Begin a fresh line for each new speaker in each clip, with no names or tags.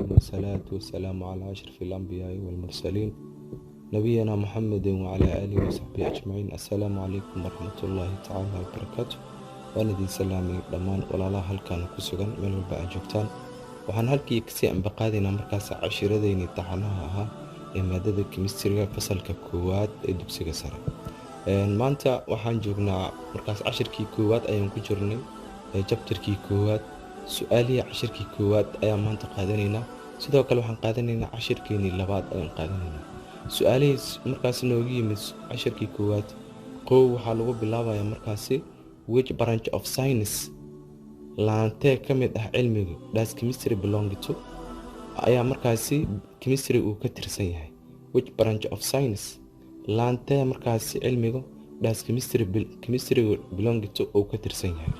والصلاة والسلام على أشرف الأنبياء والمرسلين، نبينا محمد وعلى آله وصحبه أجمعين. السلام عليكم ورحمة الله تعالى وبركاته. Waan idin salaamay dhammaan walaalaha halkan ku sugan, meel walba aad joogtaan. Waxaan halkii kasii ambaqaadaynaa markaas cashiradeenii taxanaha ahaa ee maadada chemistryga, fasalka koowaad ee dugsiga sare. Maanta waxaan joognaa markaas cashirkii koowaad ayaan ku jirnay, chapterkii koowaad. Su-aalihii cashirkii koowaad ayaan maanta qaadanaynaa. Sidoo kale waxaan qaadanaynaa cashirkeenii labaad ayaan qaadanaynaa. Su-aalihii markaas noogu yimid cashirkii koowaad, kow waxaa lagu bilaabayaa markaasi: which branch of science, laantee ka mid ah cilmiga, does chemistry belong to, ayaa markaasi chemistry uu ka tirsan yahay? Which branch of science, laantee markaasi cilmiga, does chemistry belong to, uu ka tirsan yahay?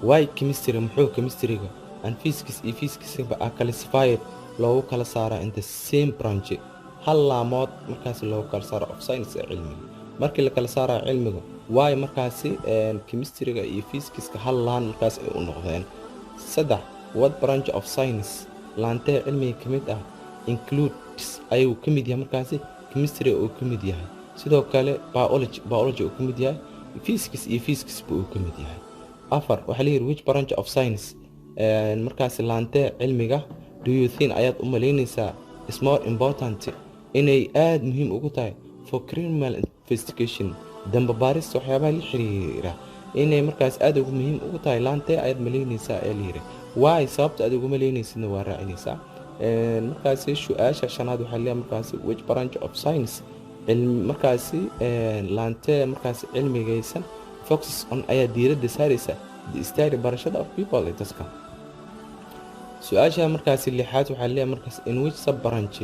Why chemistry, muxuu chemistryga, and physics, iyo physicsba, are classified, loogu kala saaraa, in the same branch, hal laamood markaasi loogu kala saaro, of science, ee cilmiga? Markii la kala saarayo cilmiga, why markaasi chemistryga iyo physicska hal laan markaas ay u noqdeen? Saddex, what branch of science, laantee cilmiga ka mid ah, includes, ayuu ka mid yahay markaasi chemistry uu ka mid yahay, sidoo kale biology uu ka mid yahay, physics iyo physicsba uu ka mid yahay? Afar, waxaa la yidhi: which branch of science, markaasi laantee cilmiga, do you think, ayaad u malaynaysaa, is more important, inay aada muhiim ugu tahay, for criminal investigation, damba baarista waxyaabaha la xiriira, inay markaas aada ugu muhiim ugu tahay laantee ayaad malaynaysaa ee la yidhi? Why, sababta aad ugu malaynaysidna waa raacinaysaa. Markaasi su-aasha shanaad waxaa leeyahay markaasi: which branch of science, cilmi markaasi laantee markaasi cilmigaysan, focuses on, ayaa diiradda saaraysa, the study, barashada, of people, ee dadka? Su-aasha markaasi lixaad waxaa leeyahay markaas: in which sub branch,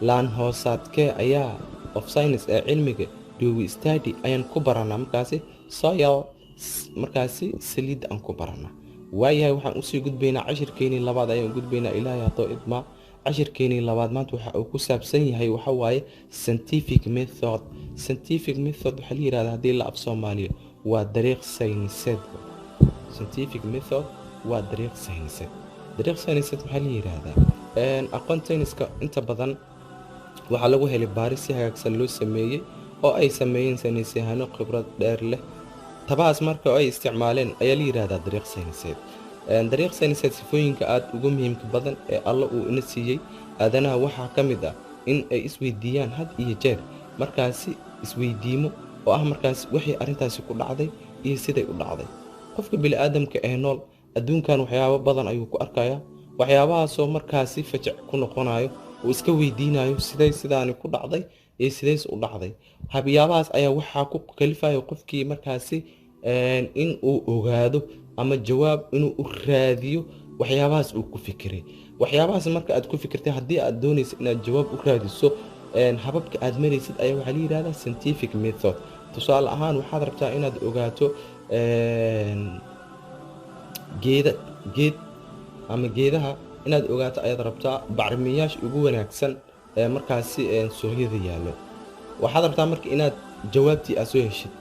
laan hoosaadkee ayaa, of science, ee cilmiga, do we study, ayaan ku baranaa markaasi soil, markaasi saliidda aan ku baranaa? Waayahay, waxaan usii gudbaynaa cashirkeenii labaad ayaan gudbaynaa, Ilaahay haddoo idmaa. Cashirkeenii labaad maanta waxa uu ku saabsan yahay waxa waaye scientific method. Scientific method waxaa la yihahdaa, haddii la af Soomaaliya, waa dariiq sayniseed. Scientific method waa dariiq sayniseed. Dariiq sayniseed waxaa la yihahdaa aqoon sayniska inta badan waxaa lagu helay baaris si hagaagsan loo sameeyey oo ay sameeyeen saynisyahano khibrad dheer leh. Tabahaas marka ay isticmaaleen ayaa la yihahdaa dariiq sayniseed. Dariiq sayniseed sifooyinka aada ugu muhiimka badan ee Alla uu ina siiyey aadanaha waxaa ka mid ah in ay isweydiiyaan had iyo jeer markaasi isweydiimo oo ah markaas wixii arrintaasi ku dhacday iyo siday u dhacday. Qofka bini-aadamka ee nool adduunkan waxyaabo badan ayuu ku arkayaa, waxyaabahaasoo markaasi fajac ku noqonayo, uu iska weydiinayo siday sidaani ku dhacday iyo sidays u dhacday. Habyaabahaas ayaa waxaa ku kalifaya qofkii markaasi in uu ogaado ama jawaab inuu u raadiyo waxyaabahaas uu ku fikiray. Waxyaabahaas marka aad ku fikirtay, haddii aad doonaysa inaad jawaab u raadiso, hababka aad maraysid ayaa waxaa la yihahdaa scientific method. Tusaale ahaan, waxaad rabtaa inaad ogaato geeda, geed ama geedaha inaad ogaato ayaad rabtaa, bacrimiyaasha ugu wanaagsan ee markaasi suuqyada yaallo. Waxaad rabtaa marka inaad jawaabtii aad soo heshid.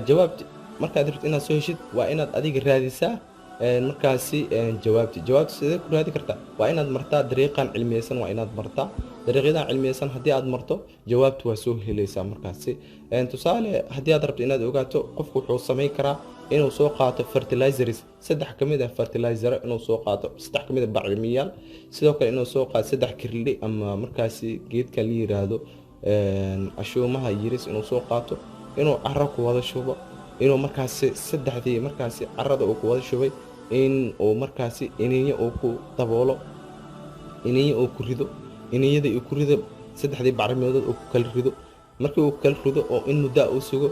Jawaabti markaad rabto inaad soo heshid, waa inaad adiga raadisaa markaasi jawaabti. Jawaabti sidee ku raadi kartaa? Waa inaad martaa dariiqan cilmiyeysan. Waa inaad martaa dariiqyadan cilmiyeysan. Haddii aad marto, jawaabtu waa soo helaysaa markaasi. Tusaale, haddii aad rabto inaad ogaato, qofku wuxuu samayn karaa inuu soo qaato fertilizers, saddex ka mid ah fertilizer inuu soo qaato, saddex ka mid ah bacrimiyaal. Sidoo kale inuu soo qaato saddex kirli ama markaasi geedkan la yiraahdo ashuumaha yiris inuu soo qaato, inuu caro ku wada shubo, inuu markaasi saddexdii markaasi carada uu ku wada shubay in uu markaasi iniinyo uu ku daboolo, iniinyo uu ku rido, iniinyadii uu ku rido, saddexdii bacrimiyadood uu ku kala rido. Markii uu kala rido oo in muddo uu sugo,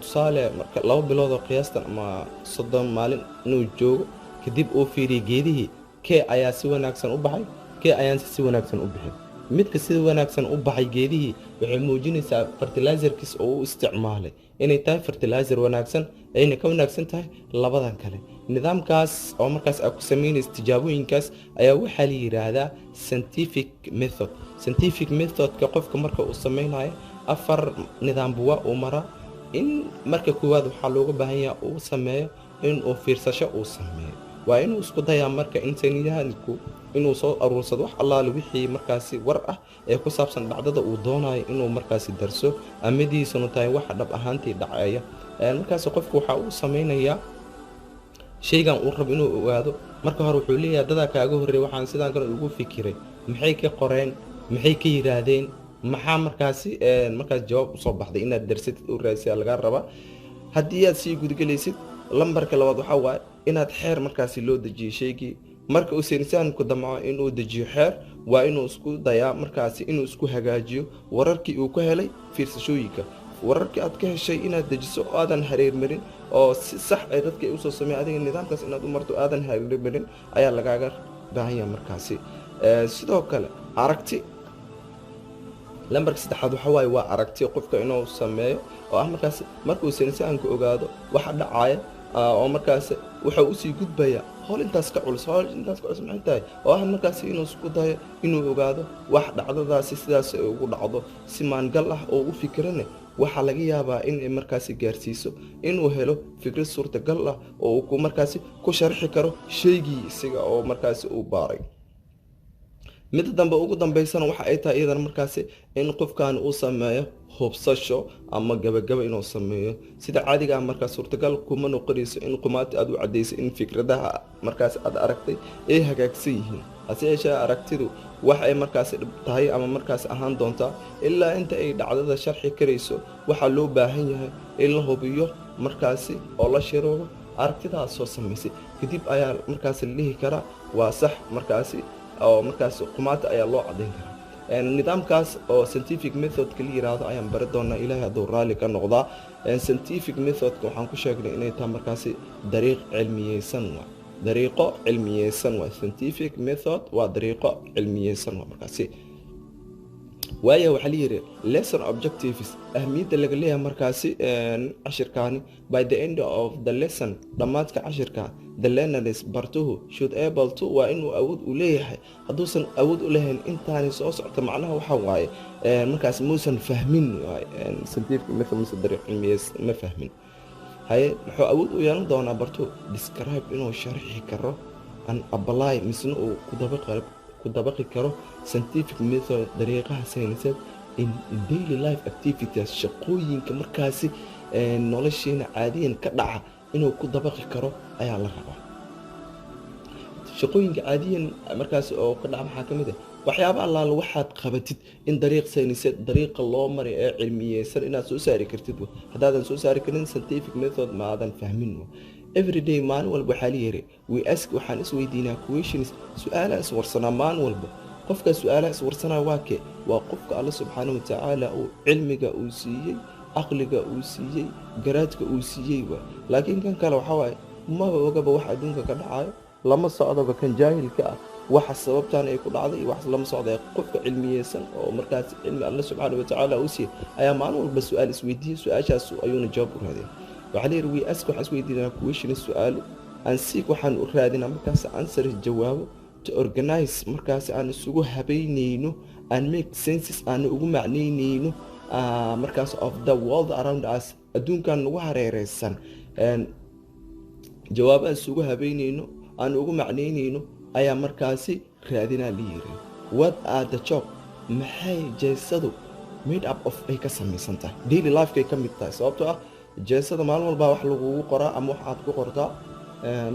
tusaale marka 2 bilood oo qiyaastan ama 30 maalin inuu joogo, kadib uu fiiriyo geedihii, kee ayaa si wanaagsan u baxay, kee ayaanse si wanaagsan u bixin. Midka sida wanaagsan u baxay geedihii waxay muujinaysaa fertilizerkiis oo u isticmaalay inay tahay fertilizer wanaagsan, ayna ka wanaagsan tahay labadan kale. Nidaamkaas oo markaas aad ku samaynaysa tijaabooyinkaas ayaa waxaa la yidhaahdaa scientific method. Scientific methodka qofka marka uu sameynayo, afar nidaamba waa uu maraa. In marka koowaad waxaa looga baahan yahay uu sameeyo in uu fiirsasho uu sameeyo. Waa inuu isku dayaa marka in sayniyahanku Inuu soo aruursado wax allaale wixii markaasi war ah ee ku saabsan dhacdada uu doonayo inuu markaasi darso, amadiisanu tahay waxa dhab ahaantii dhacaya. Markaasi qofku waxa uu sameynayaa shaygan uu rabo inuu ogaado. Marka hore wuxuu leeyahay, dadaa kaaga horreey waxaan sidaan kale ugu fikiray, maxay ka qoreen? Maxay ka yiraahdeen? Maxaa markaasi markaas jawaab usoo baxday? Inaad darsatid u raadsiyaa lagaa rabaa. Haddii aad sii gudgelaysid, lambarka labaad waxaa waaye inaad xeer markaasi loo dejiyey shaygii. Marka uu saynisahanku damco inuu dejiyo xeer, waa inuu isku dayaa markaasi inuu isku hagaajiyo wararkii uu ka helay fiirsashooyinka. Wararkii aad ka heshay inaad dejiso oo aadan hareermarin, oo si sax ay dadka ay usoo sameey, adiga nidaamkaas inaad u marto, aadan hareermarin ayaa lagaaga baahan yahay markaasi. Sidoo kale aragti, lambarka saddexaad waxa waaye waa aragti qofka inuu sameeyo, oo ah markaasi markuu saynisahanku ogaado waxa dhacaya oo markaasi wuxuu usii gudbaya howl intaas ka culus. Howl intaas ka culus maxay tahay? Oo ah markaasi inuu isku dayo inuu ogaado wax dhacdadaasi sidaas ay ugu dhacdo si maangal ah oo u fikirane. Waxaa laga yaabaa in ay markaasi gaarsiiso inuu helo fikrad suurtagal ah oo uu ku markaasi ku sharxi karo shaygii isaga oo markaasi uu baaray. Midda dambe ugu dambeysana waxa ay tahay iyadana markaasi in qofkan uu sameeyo hubsasho ama gabagaba inuu sameeyo. Sida caadiga ah markaas suurtagal kuma noqonayso in qumaati aad u cadayso in fikradaha markaas aad aragtay ay hagaagsan yihiin. Hase yeeshee aragtidu wax ay markaasi dhib tahay ama markaas ahaan doontaa ilaa inta ay dhacdada sharxi karayso. Waxaa loo baahan yahay in la hubiyo markaasi oo la shiroobo aragtidaas soo samaysay, kadib ayaa markaasi la dhihi karaa waa sax markaasi, oo markaasi qumaata ayaa loo cadayn karaa. Nidaamkaas oo scientific methodka la yiraahdo ayaan bari doonaa, Ilaahay hadduu raalli ka noqdaa. Scientific methodka waxaan ku sheegnay inay tahay markaasi dariiq cilmiyeysan, waa dariiqo cilmiyeysan. Waa scientific method, waa dariiqo cilmiyeysan waa markaasi. Waaya, waxaa la yidhi lesson objectives, ahmiyadda laga leeyahay markaasi cashirkaani. By the end of the lesson, dhammaadka cashirka, the learners, bartuhu, should able to, waa inuu awood u leeyahay. Hadduusan awood u lahayn intaani soo socota, macnaha waxaa waaye markaas muusan fahmin waaye scientific method mise dariiq cilmiyeys ma fahmin. Haye, muxuu awood u yeelan doonaa bartuhu? Describe, inuu sharxi karo, and apply, misna uu ku dabaqi karo, scientific method, dariiqaha sayniseed, in daily life activities, shaqooyinka markaasi noloshiina caadiyan ka dhaca inuu ku dabaqi karo ayaa la rabaa. Shaqooyinka caadiyan markaasi oo ka dhaca maxaa ka mid ah? Waxyaaba allaala waxaad qabatid in dariiq sayniseed, dariiqa loo maray ee cilmiyeysan inaad soo saari kartid. Haddaadan soo saari karin, scientific method ma aadan fahmin. Everyday, maalin walba, waxaa la yiri we ask, waxaan isweydiinaa, questions, su-aalaha iswarsanaa maalin walba. Qofka su-aalaha iswarsanaa waa kee? Waa qofka Alla subxaana watacaala uu cilmiga uu siiyey, caqliga uu siiyey, garaadka uu siiyey wa. Laakiin kan kale waxaa waaye maba ogaba wax adduunka ka dhacayo, lama socdoba. Kan jaahilka ah waxa sababtan ay ku dhacday iyo wax lama socda. Qofka cilmiyeysan oo markaas cilmi Alla subxaana watacaala uu siiyey ayaa maalin walba su-aal isweydiiyey, su-aashaas ayuuna jawaab u raadiyay. Waxaa la yidhi we ask, waxaan isweydiinaa, questions, su-aalo, and seek, waxaan u raadinaa markaas, answer, jawaabo, to organize, markaas aan isugu habeyneyno, and make senses, aan ugu macneyneyno markaas, of the world around us, adduunkan nagu hareereysan. Jawaabaha isugu habeyneyno, aan ugu macneyneyno ayaa markaasi raadinaa la yiri. What are the chalk, maxay jeesadu, made up of, ay ka samaysan tahay? Daily lifekay ka mid tahay, sababtoo ah jeesada maalin walbaa wax lagugu qoraa ama waxaad ku qortaa.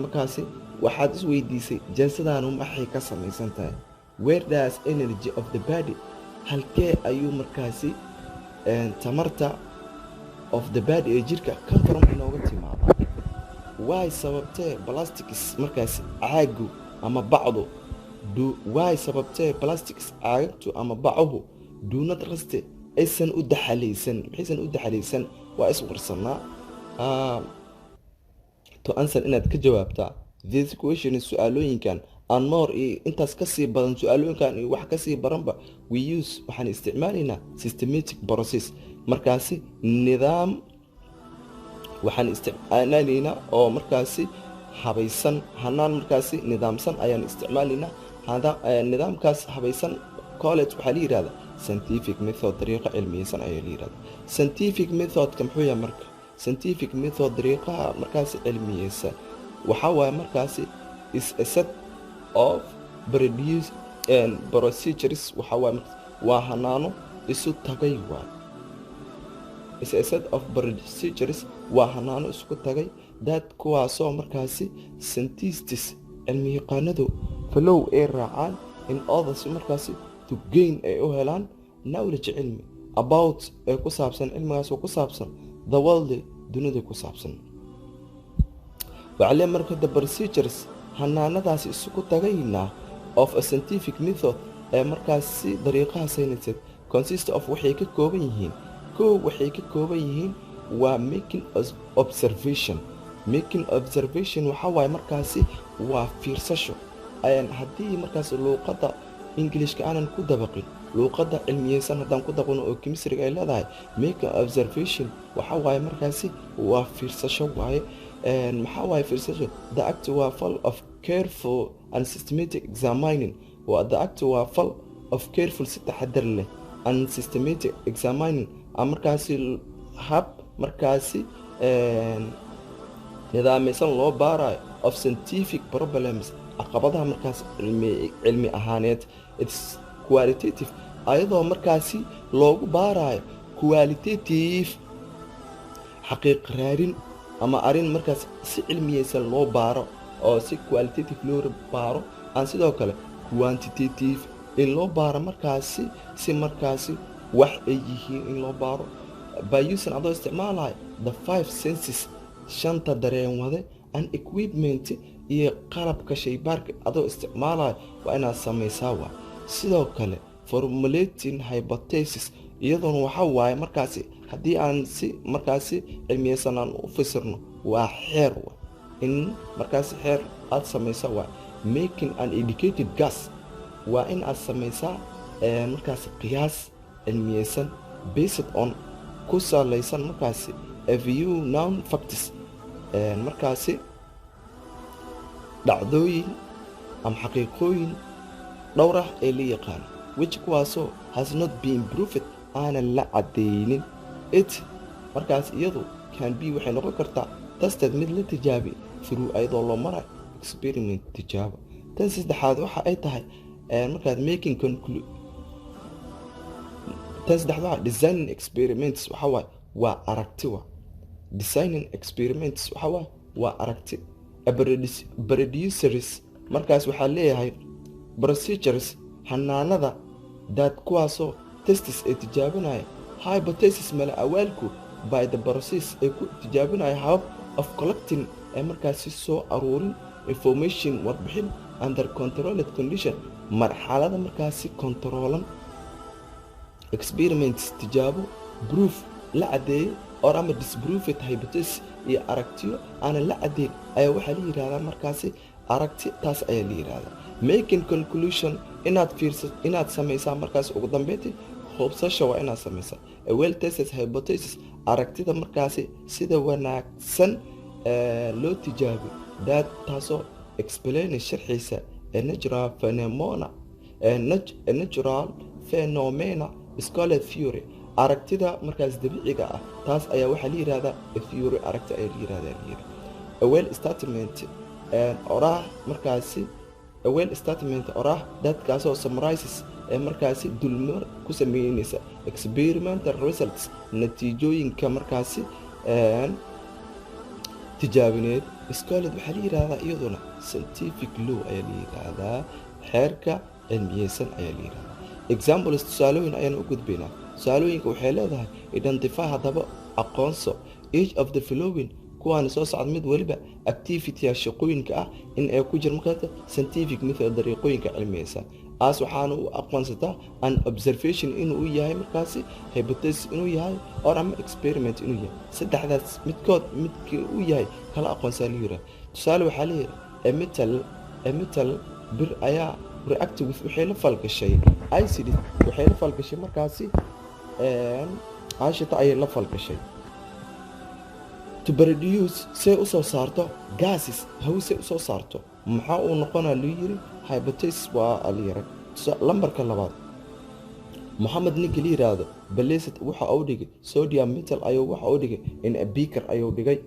Markaasi waxaad isweydiisay jeesadaanu maxay ka samaysan tahay? Where does energy of the body, halkee ayuu markaasi tamarta of the body ee jirka come from, inooga timaadaa? Why, sababtee, plastics, markaasi caagu ama bacdu, do, why, sababtee, plastics, caagagtu ama bacuhu, do not rust, aysan u daxalaysan? Maxaysan u daxalaysan? Waa iswarsanaa. To answer, inaad ka jawaabtaa, this question, su-aalooyinkan, and more, iyo intaas kasii badan, su-aalooyinkan iyo wax kasii baranba, we use, waxaan isticmaalaynaa, systematic process, markaasi nidaam waxaan isticmaalaynaa oo markaasi habaysan, hanaan markaasi nidaamsan ayaan isticmaalaynaa. Nidaamkaas habaysan college waxaa la yihahdaa scientific method, dariiqo cilmiyeysan ayaa la yihahdaa. Scientific methodka muxuu yahay marka? Scientific method, dariiqaha markaasi cilmiyeysan, waxaa waaye markaasi is a set of produce procedures waxa waaye waa hanaano isu tagay. Waay is a set of procedures, waa hanaano isku tagay, that kuwaasoo markaasi scientists, cilmi yaqaanadu, follow ay raacaan in order si markaasi to gain ay u helaan knowledge, cilmi, about ee ku saabsan, cilmigaas oo ku saabsan the world, dunida ku saabsan. Waxaa lee marka the procedures, hanaanadaasi isugu tagayna, of a scientific method ee markaasi dariiqaha sayniseed, consist of waxay ka kooban yihiin: kow, waxay ka kooban yihiin waa making observation. Making observation waxaa waaye markaasi waa fiirsasho. Haddii markaas luuqadda Englishka aanan ku dabaqin, luuqadda cilmiyeysan haddaan ku dabaqno oo chemistryga ay leedahay, making observation waxa waaye markaasi waa fiirsasho waaye. Maxaa waaye fiirsasho? The act waa fal of careful and systematic examining, waa the act waa fal of careful, si taxadar leh, and systematic examining, markaasi hab markaasi nidaameysan loo baarayo, of scientific problems, caqabadaha markaas cilmi ahaaneed. It's qualitative, ayadoo markaasi loogu baarayo qualitative, xaqiiq raarin ama arrin markaas si cilmiyeysan loo baaro oo si qualitative loo baaro, aan sidoo kale quantitative in loo baaro markaasi si markaasi wax ay yihiin in loo baaro, by using, adoo isticmaalayo, the five senses, shanta dareen wade, and equipment, iyo qalabka shaybaarka adoo isticmaalayo waa inaad samaysaa. Waa sidoo kale formulating hypothesis, iyadoona waxa waaye markaasi haddii aan si markaasi cilmiyeysan aan u fasirno waa xeer wa in markaasi xeer aada samaysa. Waa making an educated guess, waa in aad samaysaa markaasi qiyaas cilmiyeysan, based on, ku salaysan markaasi a few known facts, markaasi dhacdooyin ama xaqiiqooyin dhowr ah ee la yaqaano, which, kuwaasoo, has not been proved, aanan la cadeynin. It markaas iyadu can be, waxay noqon kartaa, tested, mid la tijaabi, through, ayadoo loo marayo, experiment, tijaabo. Tan saddexaad waxa ay tahay markaad making conclu tan saddexaad waxa designing experiments waxa waaye waa aragti. Wa designing experiments waxa waaye waa aragti. Producers markaas waxaa leeyahay procedures, xanaanada, that kuwaasoo tests ay tijaabinaya hypothesis, mala awaalku, by the process ay ku tijaabinaya habab of collecting, ee markaasi soo aruurin, information, warbixin, under controlled condition, marxalada markaasi kontaroolan. Experiments, tijaabo, proof, la caddeeyey, or ama disproved hypothesis, iyo aragtiyo aanan la caddeyn ayaa waxaa la yidhahdaa markaasi aragti taas ayaa la yidhahdaa. Making conclusion, inaad fiirsa, inaad samaysaa markaasi ugu dambeyntii hubsasha waa inaad samaysaa. A well tested hypothesis, aragtida markaasi sida wanaagsan loo tijaabiyo, that taasoo explain, sharxiisa, a natural phenomena, a natural phenomena is called theory. Aragtida markaas dabiiciga ah taas ayaa waxaa la yihahdaa a theory, aragti ayaa la yihahdaa la yihahdaa. A well statement, oraah markaasi, a well statement, oraah dadkaasoo summarizes, ee markaasi dulmar ku sameynaysa, experimental results, natiijooyinka markaasi tijaabineed, is called, waxaa la yihahdaa iyaduna scientific law ayaa la yihahdaa, xeerka cilmiyeysan ayaa la yihahdaa. Examples, tusaalooyin ayaan u gudbaynaa. Tusaalooyinka waxay leedahay identify, haddaba aqoonso, each of the following, kuwaana soo socda mid weliba, activity, shaqooyinka ah in ay ku jira markaas scientific method, dariiqooyinka cilmiyeysan, as waxaana u aqoonsataa an observation inuu yahay markaasi, hypothesis inuu yahay, or ama experiment inuu yahay. Saddexdaas midkood midkii uu yahay kala aqoonsaa la yiraahdaa. Tusaale waxaa la yidhi a metal, bir ayaa, react with, waxay la falgashay, acid waxay la falgashay markaasi aashita ayay la falgashay, to produce, say usoo saarto, gases, hawo say usoo saarto. Maxaa uu noqonaa loo yiri? Hypothesis waa la yiri. Lambarka labaad, Moxamed ninka la yiraahdo placed, waxa uu dhigay sodium metal ayuu waxa uu dhigay in a beaker ayuu dhigay,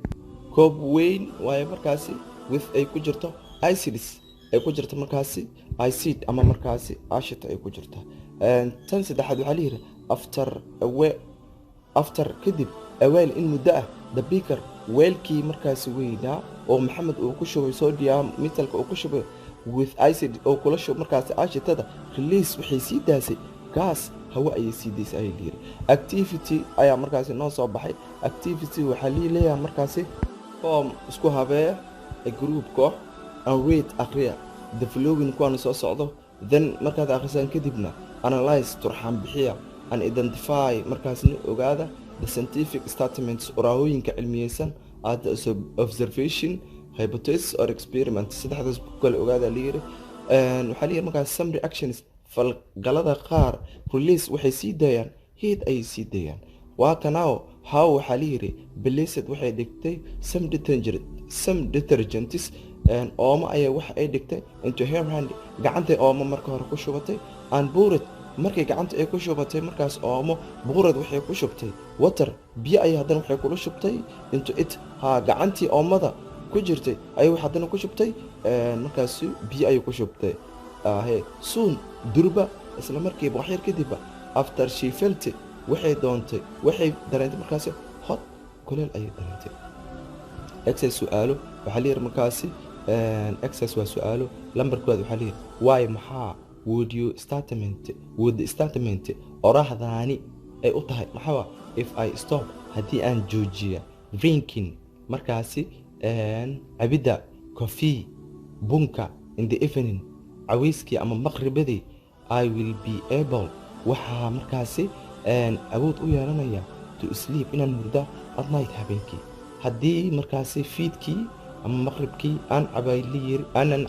koob weyn waaye markaasi, with ay ku jirto acids. ay ku jirta markaasi acid ama markaasi ashita ay ku jirta. Tan saddexaad waxaa la yidhi after kadib a while, in muddo ah, the beaker, weelkii markaasi weynaa oo Maxamed uu ku shubay sodium metalka uu ku shubay with acid oo kula shub markaasi ashitada, release, waxay sii daasay gas, hawo ayay sii daysay ayay layiri. Activity ayaa markaasi noo soo baxay. Activity waxaa lii leeyahay markaasi form, isku habeeya, a group, koox, and read, akhriya, the following, kuwaana soo socdo. Then markaad akhrisaan kadibna analyze, turxaan bixiya, and identify, markaasna ogaada, the scientific statements, oraahooyinka cilmiyeysan, at the observation, hypothesis or experiment. Saddexdaas ku kala ogaada layiri. Waxaa layiri markaas some reactions, falgalada qaar, release, waxay sii daayaan, heat ayay sii daayaan. Waa kanao how waxaa layiri placed, waxay dhigtay some detergents, oomo ayaa waxa ay dhigtay into her hand, gacantay oomo marka hore ku shubatay, and poured, markay gacanta ay ku shubatay markaas oomo, poured, waxay ku shubtay, water, biyo ayay haddana waxay kula shubtay into it. Ha, gacantii oomada ku jirtay ayay haddana ku shubtay markaasi biyo ayay ku shubtay. Ahe soon, durba, isla markiiba, wax yar kadibba, after she felt, waxay doontay, waxay dareentay markaasi hot, kuleel ayay dareentay. Exercise, su-aalo waxaa la yidhi markaasi. Exercise waa su-aalo. Lambarkooda waxaa la yidhi why, maxaa, would you statement, would the statement, orahdaani ay u tahay maxaa waa if I stop, haddii aan joojiya, drinking, markaasi cabidda, coffee, bunka, in the evening, caweyskii ama maqribadii, I will be able, waxaa markaasi awood u yeelanaya, to sleep, inaan hurda, at night, habeenkii. Haddii markaasi fiidkii ama maqribkii aan cabay layiri aanan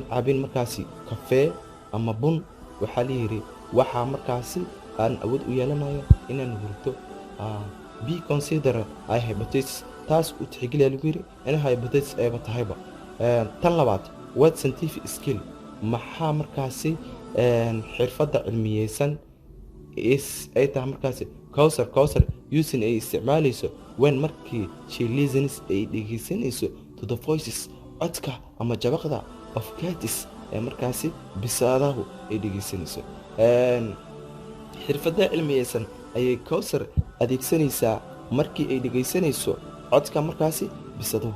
cabin markaasi kafee ama bun, waxaa la yidhi waxaa markaasi aan awood u yeelanaya inaan hurdo. Be consider a hypothesis, taas u tixgeliya lagu yidhi in hypothesis ayba tahayba. Tan labaad, what scientific skill, maxaa markaasi xirfadda cilmiyeysan, is, ay tahay markaasi Cowsar using, ay isticmaalayso, when, markii, she listens, ay dhegeysanayso, to the voices, codka ama jabaqda, of cats, ee markaasi bisaadahu ay dhegeysanayso. Xirfadda cilmiyeysan ayay Cowsar adeegsanaysaa markii ay dhegeysanayso codka markaasi bisaduhu.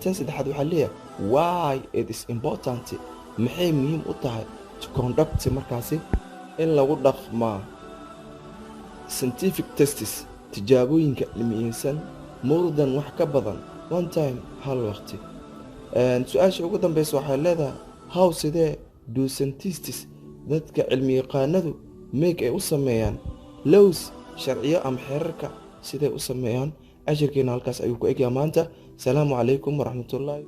Tan saddexaad waxaa leeyahay why it is important, maxay muhiim u tahay, to conduct, markaasi in lagu dhaqmaa, scientific tests, tijaabooyinka cilmiyeysan, more than, wax ka badan, one time, hal waqti. Su-aasha ugu dambeysa waxay leedahay how, sidee, do scientists, dadka cilmi yaqaanadu, make, ay u sameeyaan, laws, sharciyo ama xeerarka siday u sameeyaan? Cashirkeena halkaas ayuu ku egyaa maanta. Asalaamu calaykum waraxmatullaahi.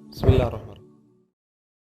Bismi illah raxmaan.